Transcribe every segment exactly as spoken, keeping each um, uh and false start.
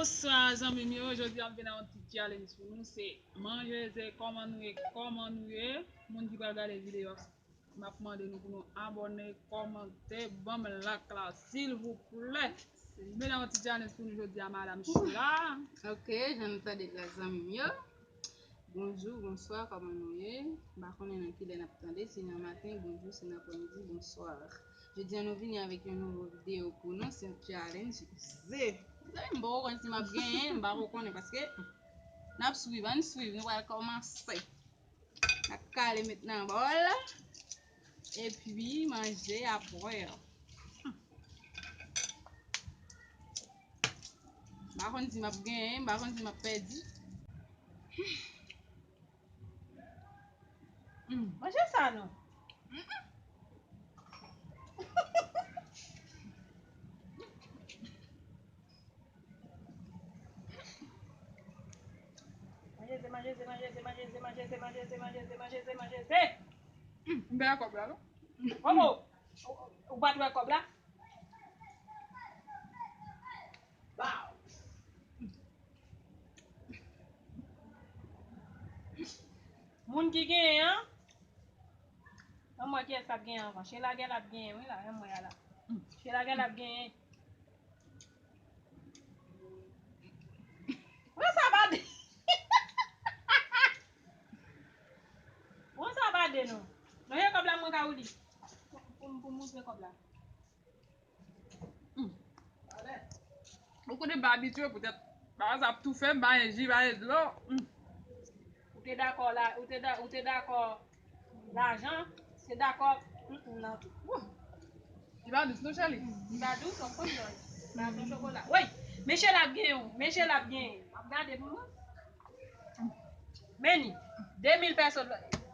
Bonswa zanmi m yo, jodi a m vin ak yon ti challenge pou nou, se manje ze, kòman nou ye, kòman nou ye? Moun ki pral gade videyo a, m ap mande nou pou nou abòne, kòmante, ban m like la silvouplè. M vin ak yon ti challenge pou nou jodi a, madanm Sheila. Ok, jan nou tande la zanmi m yo. Bonjou, bonswa, kòman nou ye? M pa konnen nan kilè n ap tande, si nan maten, bonjou, si nan aprèmidi, bonswa. Jodi a nou vini avèk yon nouvo videyo pou nou, se yon challenge ze. Mezanmi, m poko konn si m ap genyen, m poko konnen paske n ap swiv, ann swiv, nou pral kòmanse. N ap kale met nan bòl, epi manje apre. M pa konn si m ap genyen, m pa konn si m ap pèdi. Mm, manje sa non. Mm-mm. Manje ze, manje ze, manje ze, manje ze. Mm, m pè kòb la non. Oh, oh. Ou, ou, ou pa t wè kòb la? Moun ki genyen an, ann wè kiyès k ap genyen anvan. Sheila gen l ap genyen, wi la, ann wè a la. Sheila gen l ap genyen. Mwen sa pa de. Mwen sa pa de non. Non, e kòb la mwen ka ouli. Pou, pou, pou moutre kòb la. Mm. Ou konnen m pa abitye, poutèt bagay sa ap toufe m, ba yon ji, ba yon dlo. Mm. Ou te dakò la, ou te da-, ou te dakò lajan, se dakò, mm, mm, nan tou. Wouh. Li pa dous non, cheri. Li pa dous, w ap konn jòj. Li pa dous chokola. Woy, men Sheila ap genyen, men Sheila ap genyen. W ap gade pou mwen. Meni, de mil pèso,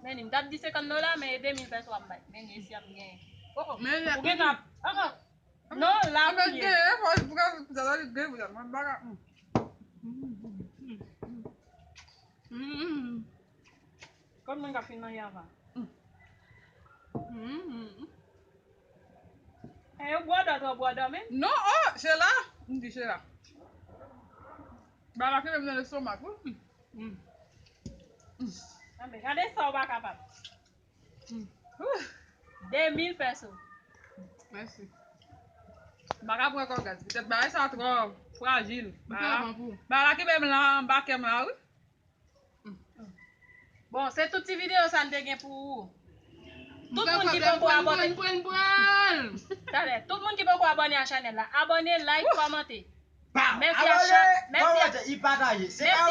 meni, m t ap di senkant dola, men e de mil pèso a m bay. Meni, e si ap genyen. Oh, oh. Ou gen tan ap, oh, oh. Non, la pou ye. Genyen, fò, pou ka, pou sa, li genyen, pou sa, mwen baka. Mm. Mm. Kòm mwen ka fin manje anvan. Mm. Mm. E yo bwòdò, twò bwòdò, men. Non, oh, Sheila. M di Sheila. Ba la kenbe m nan lestomak, wi. Mm. Mm. Anben, gade sa w pa kapab. Mm. Wouh. De mil pèso. Mèsi. M pa ka pran kòb gaz. Petèt bagay sa twò frajil. Ba la kenbe m nan anba kè m la, wi. Mm. Bon, se tout ti videyo sa n te gen pou ou. Tout moun ki poko abòne. Talè, tout moun ki poko abòne a chanèl la, abòne, like, kòmante. Mèsi a chak, mèsi a, mèsi.